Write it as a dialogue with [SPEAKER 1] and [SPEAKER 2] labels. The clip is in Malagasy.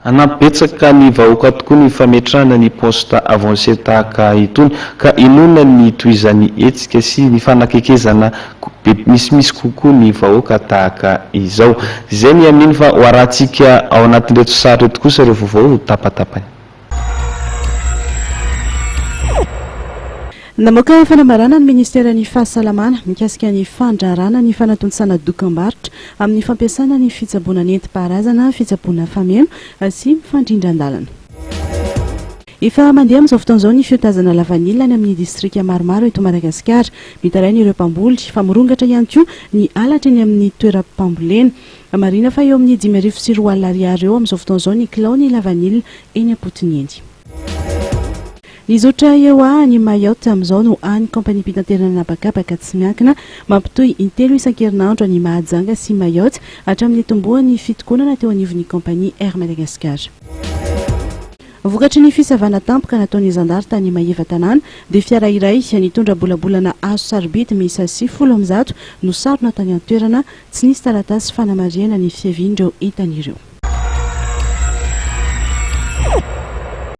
[SPEAKER 1] Hanampy betsaka ny vahoaka tokoa ny fametrahana ny poste avancé tahaka itony ka inoana ny hitohizan'ny hetsika sy ny fanakekezana be misimisy kokoa ny vahoaka tahaka izao. Izay ny amin'iny fa ho arahantsika ao anatin'ireto sary ireto kosa ireo vaovao tapatapany.
[SPEAKER 2] Namoaka fanambarana ny ministeran'ny fahasalamana mikasika ny fandrarana ny fanatontosana dokambarotra amin'ny fampiasana ny fitsaboana nentim-paharazana, fitsaboana fameno sy mifandrindran-dalana. Efa mandeha amin'izao fotoana izao ny fiotazana lavanila any amin'ny distrika maromaro eto Madagasikara. Mitaraina ireo mpamboly fa mirongatra ihany koa ny halatra eny amin'ny toeram-pambolena. Marihina fa eo amin'ny 2005 ariary eo amin'izao fotoana izao ny kilaon'ny lavanila eny am-potony eny. Ny zotra eo any Mayotte amin'izao no hany kaompaniam-pitanterana an'habakabaka tsy miankina mampitohy intelo isan-kerinandro an'i Mahajanga sy Mayotte hatramin'ny nitomboan'ny fitokonana teo anivon'ny kaompania Air Madagascar. Vokatry ny fisavana tampoka nataon'ny zandary tany Maevatanàna dia fiara iray nitondra bolabolana hazo sarobidy miisa 190 no sarona tany an-toerana, tsy nisy taratasy fanamarihana ny fiavian'ireo entana ireo.